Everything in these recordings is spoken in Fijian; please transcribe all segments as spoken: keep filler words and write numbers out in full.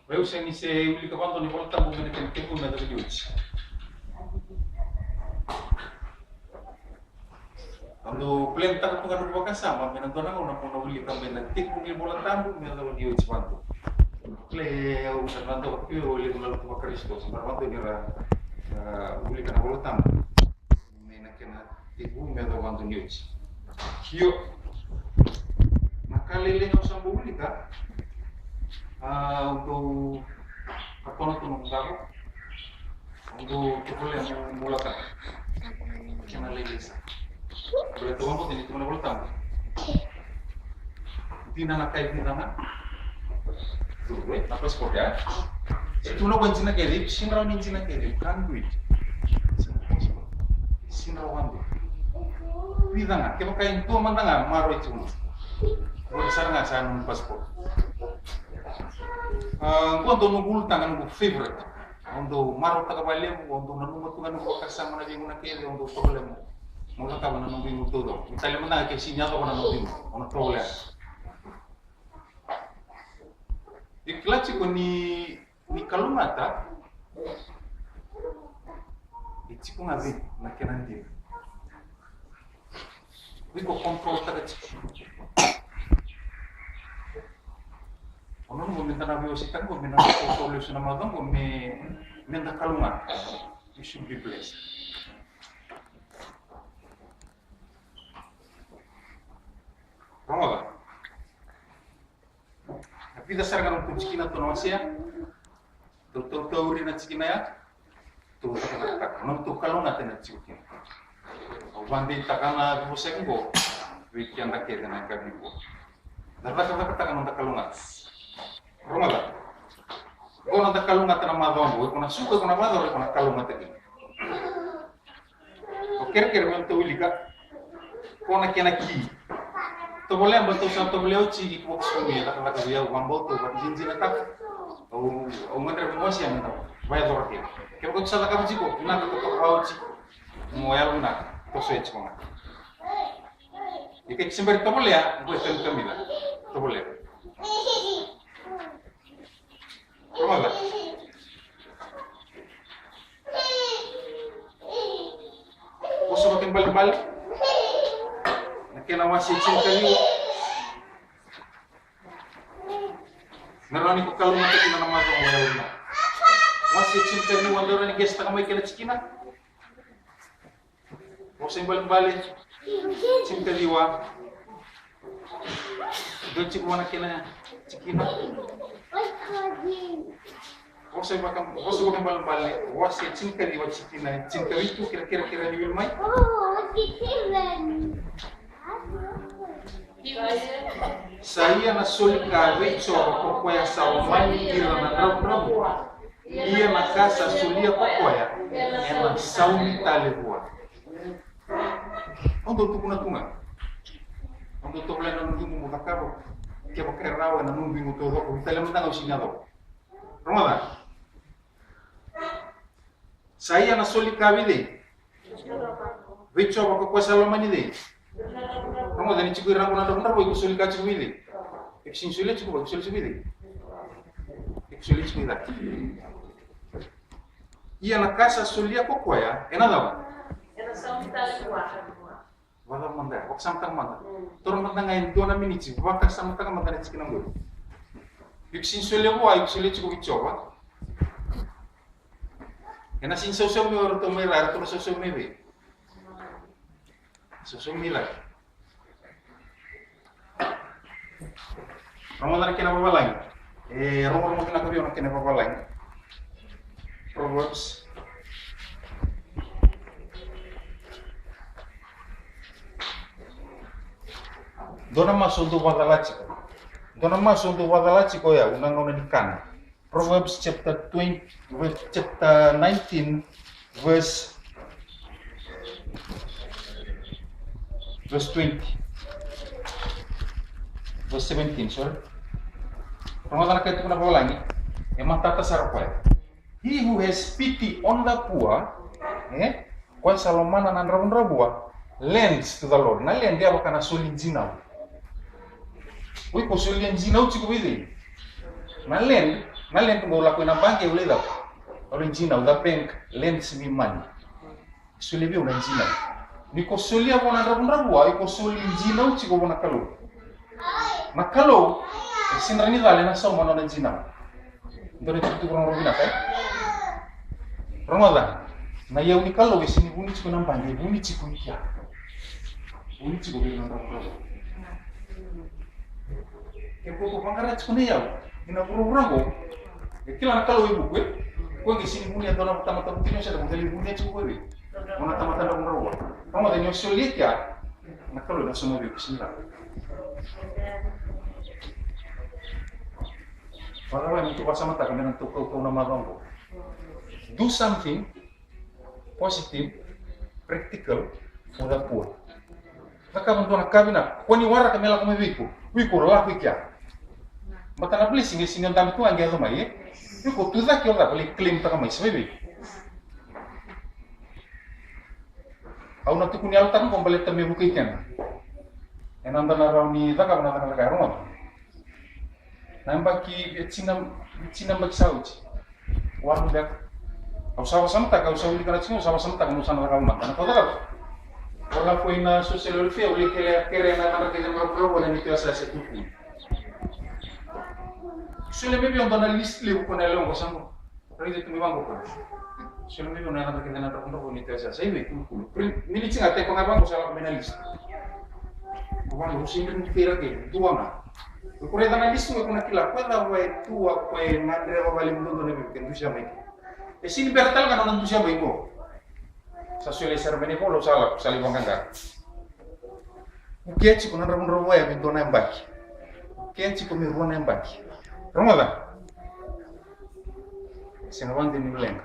Au sega ni se wilika vakadua na iVolatabu mai na kena tekivu me yacova ni oti. Au dau plan taka tu ga na noqu vakasama me na dua na gauna mo na wilika mai na tekivu ni iVolatabu me yacova ni oti vakadua. Kila, au sa na dau vaka tu o levu na lotu vaKarisito sa bera vakadua ni ra, a, wilika na iVolatabu mai na kena tekivu me yacova vakadua ni oti. Io. Na ka lailai ga au sa bau wilika, a, au dau katona tu noqu davo. Au dau tovolea meu, meu lako. Kena lailai sara. Baleta au vakabauta ni tukuna na iVolatabu, dina na ka e vica ga. Dua, e, na passport, e? Se tukuna o koya dina kece, sega ni rawa ni dina kece, you can't do it. Sega ni possible. Sega ni rawa vakadua. Vica ga, kevaka e dua mada ga, maroroi tiko ga. Qori sara ga sa nomu passport. A, qo dau noqu ulutaga, noqu favorite. Au dau marautaka vakalevu, au dau nanuma tu ga noqu vakasama na veigauna kece, au dau tovolea meu, meu cakava na noqu igu taucoko. Ni tale mada ga ke sega ni yacova na noqu igu, au na tovolea. E kila tiko ni, ni kalougata, e tiko ga vei na kena dina. Iko control taka tiko. Au nanuma me da na veiwasei tiko, me na control lesu na macawa qo, me, me da kalougata. You should be blessed. Rogoca. Na vica sara ga na nodatou tikina tou na wasea. Tou, tou, tou tauri na tikina ya. Tou cakacakataka. Nodatou kalougata ena tiko kina. Au vakadeitaka na veivosaki qo vei keda kece na yakavi qo. Da cakacakataka na noda kalougata. Rogoca. Qo na noda kalougata na macawa qo. Iko na suka, iko na vakayacora, iko na kalougata kina. Au kerekere me datou wilika. Qo na kena ki. Tovolea, baleta tou sa tovolea oti, iko vakasaumi e cakacaka vei au, vakabauta au vakadinadinataka. Au, au gadreva meu wasea me da vakayacora kina. Kevaka tou sa cakava tiko, vinaka, totoka oti. Mo yalovinaka, toso e tiko ga. Ia ke se bera ni tovolea, qo e tami kamica. Tovolea. Rogoca. Vosa Vakaibalebale na kena wase e tinikaciwa. Me rawa ni ko kalougata kina na macawa qo, yalovinaka. Wase e tinikaciwa, dou rawa ni gesitaka mai kena tikina. Vosa Ibalebale tinikaciwa. Dou tiko vua na kena tikina. Vosa Vaka, Vosa Vakaibalebale, wase tinikaciwa, tikina tinikavitu, kere, kere, kere ni wili mai. Sa ia na soli ka vei Jiova ko koya sa lomani ira na dravudravua. Ia na ka sa solia ko koya ena saumi tale vua. Au dau tukuna tu ga. Au dau tovolea na noqu igu mo cakava. Kevaka e rawa ena noqu igu taucoko, au tale mada ga au sega ni yacova. Rogoca. Sa ia na soli ka vei cei? Vei Jiova ko koya sa lomani cei? Rogoca, ni tiko i ra qo na dravudravua, iko soli ka tiko vei cei? Iko sega ni solia tiko vua, iko solia tiko vei cei? Iko solia tiko i cake. Ia na ka sa solia ko koya ena cava? Ena saumi tale vua. Vakacava mada ya, vakasamataka mada. Toro mada ga e dua na miniti, vakasamataka mada na tikina qori. Iko sega ni solia vua, iko solia tiko vei Jiova. Ena sega ni sausaumi o ratou mai ra, ratou na sausaumi vei? Sausaumi laki. Rogoca na kena vavalagi. E rogorogo vinaka vei au na kena vavalagi. Proverbs. Dua na masu au dau vakacala tiko. Dua na masu au dau vakacala tiko ya, au na gauna ni kana. Proverbs chapter twenty, verse, chapter nineteen, verse, verse twenty. Verse seventeen, sorry. Rogoca na ka e tukuna vavalagi. E matata sara koya. He who has pity on the poor, eh? Koya sa lomana na dravudravua, lends to the Lord. Na lend e vaka na soli dinau. O iko solia dinau tiko vei cei? Na lend, Na lend qo au lako ina baqe, au lai cava? Au lai dinau, the bank lends me money. Solia vei au na dinau. Ni ko solia vua na dravudravua, iko soli dinau tiko vua na Kalou. Na Kalou e sega ni cala ena sauma na nona dinau. Dua na itukutuku rogorogo vinaka, e? Rogoca, na iyau ni Kalou e sega ni vuni tiko ena baqe, e vuni tiko i kea. Vuni tiko vei ira na dravudravua. Ke ko ko vaqara tiko na iyau ina vuravura qo, e kila na Kalou e vuku, e? Ko qai sega ni vunia e dua na tamata vutuniyau, se na vutuniyau, vunia tiko ko vei, o na tamata dravudravua. Rogoca, ni o solia i kea, na Kalou ena sauma vei iko, sega ni cala. Vakacava me tou vakasamataka me na tou kaukauwa na macawa oqo? Do something positive, practical for the poor. Cakava dua na ka vinaka. Kua ni waraka me lako mai vei iko. Vei iko, lako i kea. Baleta na blessing e sega ni dabe tu ga qai yaco mai, e? Vei iko, tu cake o cava, lai claim taka mai, sa mai vei iko. Au na tukuni yalotaka qo baleta me vukei keda. Ena noda na rawa ni cakava na cakacaka ya, rogoca. Na yabaki, e tini na, tini na yabaki sa oti. Walu beka. Au sa vakasamataka, au sa wilika na tiki, au sa vakasamataka, au sa na cakava mada. Na ka au cakava, au lako ina social welfare, au lai kerea, kerea na yacadra kece na dravudravua ena neitou yasayasa e Kulukulu. Solia mai vei au dua na list levu ko na lewa qo, sa qo. Raica tu mai vaqo ko. Solia mai vei au na yacadra kece na dravudravua ni tesa, sa i vei Kulukulu. Print, miniti ga, type ga vaqo, sa lako mai na list. Ko vaqo, au sega ni kila kece, dua ga. Ko raica na list qo, ko na kila ko cava e tu, ko e gadreva vakalevu dodonu vei iko ke dusia mai. E sega ni bera tale ga na nona dusia mai qo. Sa solia sara mai na ivola, au sa lako, sa lai vaqaqara. Vukea tiko na dravudravua ya me dua na yabaki. Vukea tiko me rua na yabaki. Rogoca. Sega vakadua ni leqa.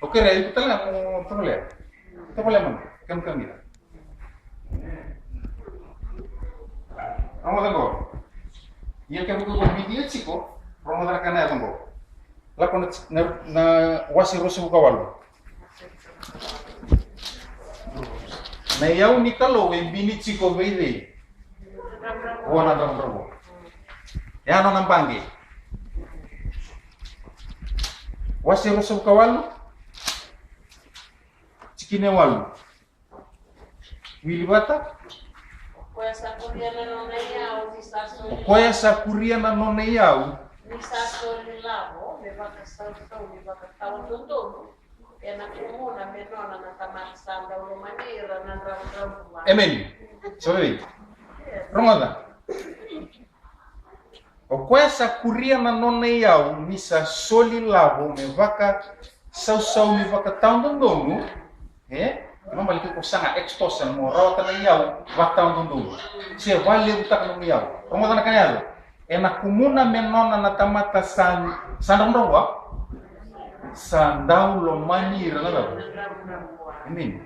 Au kerea iko tale ga mo tovolea. Tovolea mada. Kamikamica. Rogoca qo. Ia kevaka ko vidia tiko, rogoca na ka na yaco qo. Lako na, na, na wase ruasagavulu ka walu. Na iyau ni Kalou e bini tiko vei cei? Vua na dravudravua. E a nona baqe. Wase ruasagavulu ka walu. Tikina e walu. Wili vata. O koya sa kuria na nona iyau ni sa soli. O koya sa kuria na nona iyau ni sa soli lavo me vakasausau, me vakatawadodonu, ena kumuna me nona na tamata sa dau lomani ira na dravudravua. Emeni. Sa vei. Rogoca. O koya sa kuria na nona iyau ni sa soli lavo me vakasausau, me vakatawadodonu, e? Kena ibalebale ke ko saga extortion mo rawata na iyau vakatawadodonu se vakalevutaka na nomu iyau. Rogoca na ka na yaco. Ena kumuna me nona na tamata sa, sa dravudravua, sa dau lomani ira na cava? Emeni.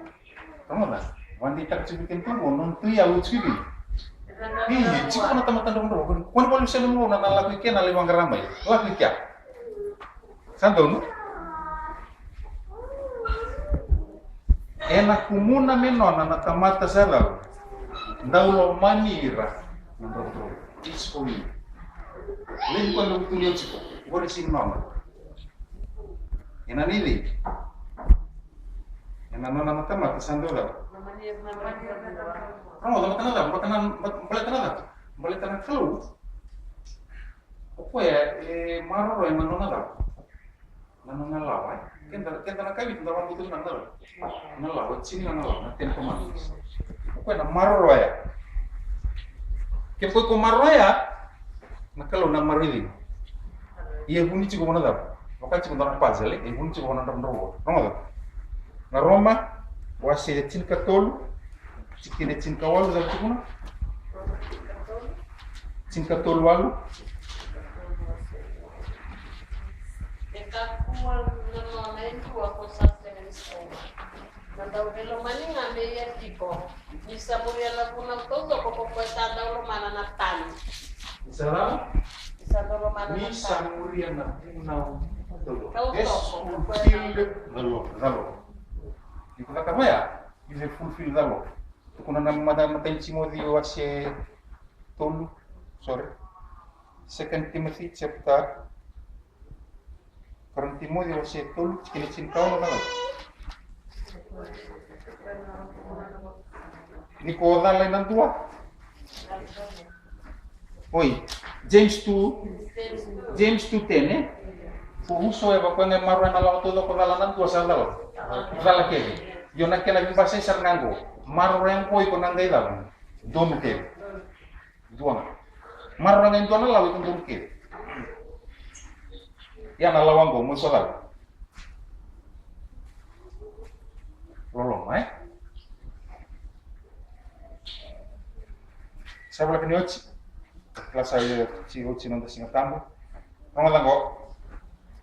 Rogoca, vakadeitaka tiko vei keda tu qo, nona tu iyau e tiko i vei? Io, tiko na tamata dravudravua. Ko ni vakalesui au na lako i ke na lai vaqara mai. Lako i kea. Sa donu? Ena kumuna me nona na tamata sa cava? Dau lomani ira na dravudravua. It's for me. Levu koya me vutuni au tiko. Qori sega ni nona. Ena nei cei? Ena nona na tamata sa dau cava? Rogoca, baleta na cava? Baleta na, baleta na cava? Baleta na Kalou. O koya e maroroya na nona cava? Na nona lawa, e? Keda, keda na kavitu da vakabauta na cava? Na lawa, tini na lawa, na Ten Commandments. O koya na maroroya. Ke o koya ko maroroya, na Kalou na maroroi. Ia e vuni tiko vua na cava? Vaka tiko dua na puzzle, e vuni tiko vua na dravudravua. Rogoca. Na Roma, wase tinikatolu, tikina e tinikawalu, cava tukuna? Tinikatolu walu. E kakua na nona e dua ko sa sega ni sauma. Na dau veilomani ga me ia tiko. Ni sa muria na vunau taucoko ko koya sa dau lomana na tani. Ni sa cava? Ni sa dau lomana na tani. Ni sa muria na vunau taucoko. Taucoko, ko koya sa fulfill the law. The law. Ni ko cakava ya, you have fulfilled the law. Tukuna na mata, matai ni Timoci wase tolu, sorry. Second Timothy chapter, Karua ni Timoci wase tolu, tikina e tinikaono na cava? Ni ko cala ena dua. Oi, James two, James two ten, e? For whosoever, ko koya ga e maroroya na lawa taucoko, cala ena dua, sa cala. Cala kece. Io, na kena veibasai sara ga qo. Maroroya qo, iko na qai cala. Donu kece. Dua ga. Maroroya ga e dua na lawa, iko donu kece. Ia na lawa qo, mo iko cala. Loloma, e? Sa voleka ni oti. Kila sa oti, oti noda Siga Tabu. Rogoca qo.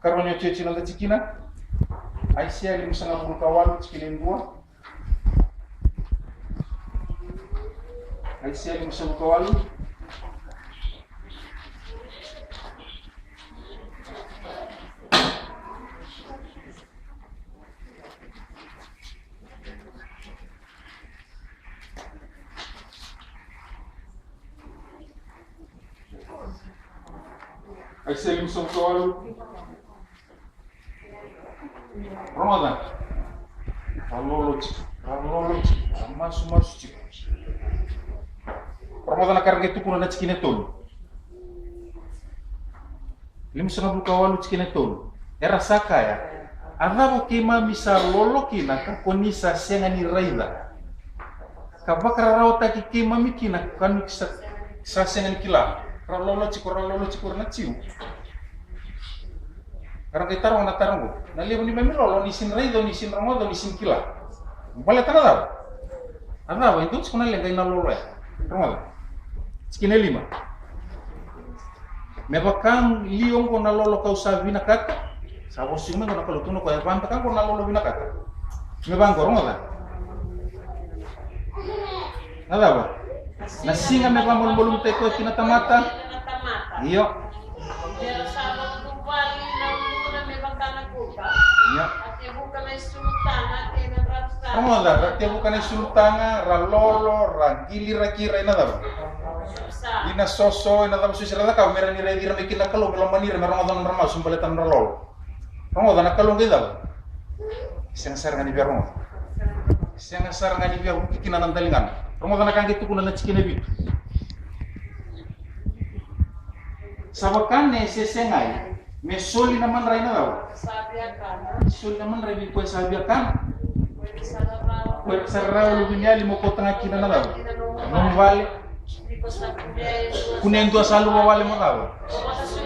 Karua ni oti, oti noda tikina. Aisea limasagavulu ka walu, tikina e dua. Aisea limasagavulu ka walu. Aisea limasagavulu ka walu. Rogoca. Ra lolo tiko, ra lolo tiko, ra masumasu tiko. Rogoca na ka ra qai tukuna na tikina e tolu. Limasagavulu ka walu, tikina e tolu. Era sa kaya, a cava keimami sa lolo kina ka ko ni sa sega ni raica? Ka vakararawataki keimami kina ka ni sa, sa sega ni kila? Ra lolo tiko, ra lolo tiko na Jiu. Era qai taroga na taro qo. Na levu ni neimami lolo, ni sega ni raica, ni sega ni rogoca, ni sega ni kila. Baleta na cava? A cava e dua tiko na leqa ena lolo ya? Rogoca. Tikina e lima. Me vaka li oqo na lolo kau sa vinakata? Sa vosa tiko mai qo na Kalou, tukuna o koya, e vaka oqo na lolo vinakata. Me vaka oqo, rogoca. Na cava? Na siga me vakamalumalumutaki koya kina na tamata. Io. Io. Rogoca, ra tevuka na isulutaga, ra lolo, ra qili, ra kila, ina cava? Ina soso, ina cava soso era cakava, me ra ni raici ira mai kina na Kalou, me lomani ira, me rogoca na nodra masu baleta na nodra lolo. Rogoca na Kalou qai cava? Sega sara ga ni via rogoca. Sega sara ga ni via vuki kina na daligana. Rogoca na ka qai tukuna na tikina e vitu. Sa vaka na sesegai me soli na madrai na cava? Soli na madrai vei koya sa via kana. Koya sa rarawa luveniyali mo kauta ga kina na cava? Nomu vale. Kunea e dua sa luvawale mo cava?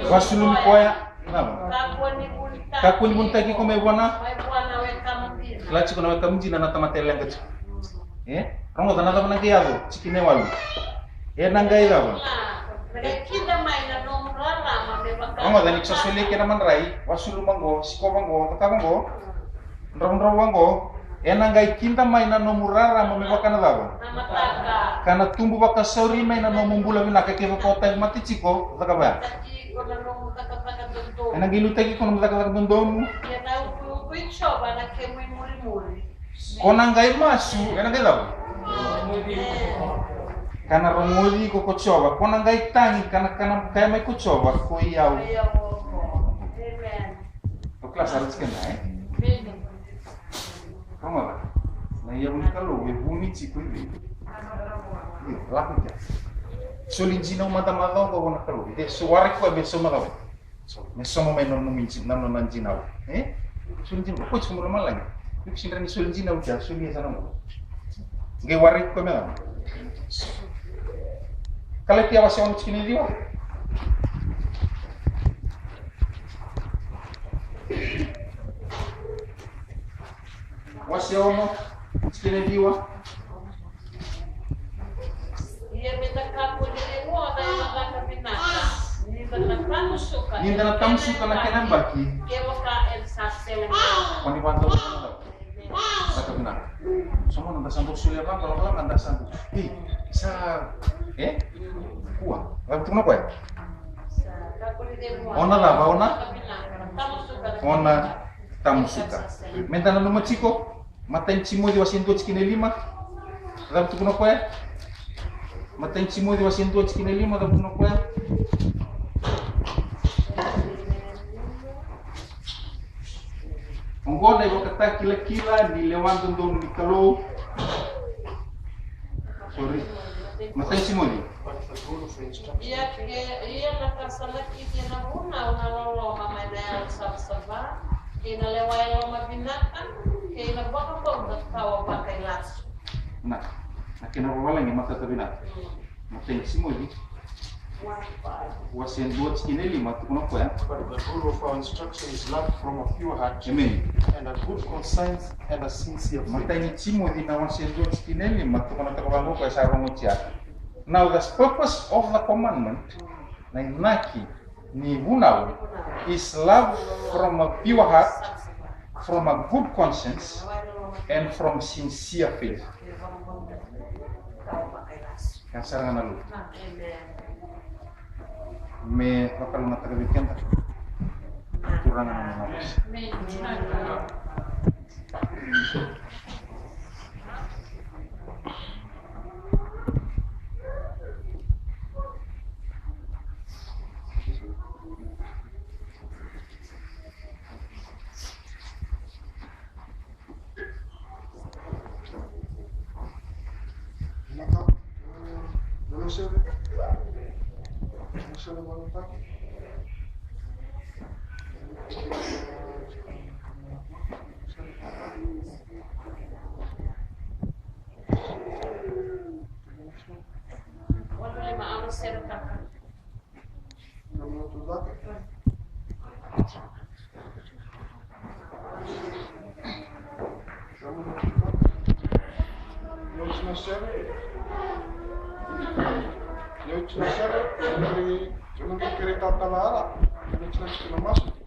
Vasulumi koya. Cava? Kakua ni vunitaki iko mai vua na. Kila tiko na wekamu dina na tamata e leqa tiko. E? Rogoca na cava na qai yaco, tikina e walu. Ena qai cava? Rogoca ni ko sa solia kina na madrai, vasuluma qo, sikova qo, cakava qo. Dravudravua qo, ena qai kida mai na nomu rarama me vaka na cava? Ka na tubu vakasauri mai na nomu bula vinaka kevaka o tauvimate tiko, cakava ya. Ena qai liutaki iko na nomu cakacaka dodonu. Ko na qai masu, ena qai cava? Ka na rogoci iko ko Jiova, ko na qai tagi, ka na, ka na kaya mai ko Jiova, ko i au. Amen. O kila sara tiko na, e? Rogoca. Na yavu ni Kalou e vuni tiko i vei? Io, lako i kea. Soli dina mada macawa qo vua na Kalou. De so waraki koya me so macawa. So, me so mai na nona dina, na nona dina. E? Soli dina, ko tiko mo malagi. Iko sega ni soli dina, o kea, soli e sa na mo. Qai waraki koya me cava? Kalatia wase ono tikina e ciwa. Wase ono tikina e ciwa. Ia me da kakua ni reguca ena caka vinaka, ni da na tamusuka, ni da na tamusuka na kena yabaki. Kevaka eda sa sega ni caka. Ko ni vakacava na caka vinaka. Sa mo na da sa dau solia vaqo, lako, lako, da sa dau. Ei, sa, e? Kua. Vakatukuna koya. Ona cava, ona? Ona tamusuka. Me da nanuma tiko. Matai ni Timoci wase dua tikina e lima. Cava tukuna koya? Matai ni Timoci wase dua tikina e lima, cava tukuna koya? Oqo na ivakatakilakila ni lewa dodonu ni Kalou. Sorry. Matai ni Timoci. Ia ke, ia na ka sa nakiti ena vunau na loloma mai na yalo savasava, kei na lewa e lomavinaka, kei na vakabauta kawa vakailasu. Na, na kena vavalagi matata vinaka. Mm. Matai ni Timoci. Wase dua tikina e lima, tukuna o koya. But the rule of our instruction is love from a pure heart. Amen. And a good conscience and a sincere faith. Matai ni Timoci na wase dua tikina e lima, tukuna toka vaqo o koya sa rogoci ya. Now the purpose of the commandment, na inaki ni vunau, is love from a pure heart, from a good conscience, and from sincere faith. Ka sara ga na Kalou. Me vakalougatataka vei keda. Turaga na Kalou. Io, io, io, io, io, io, io,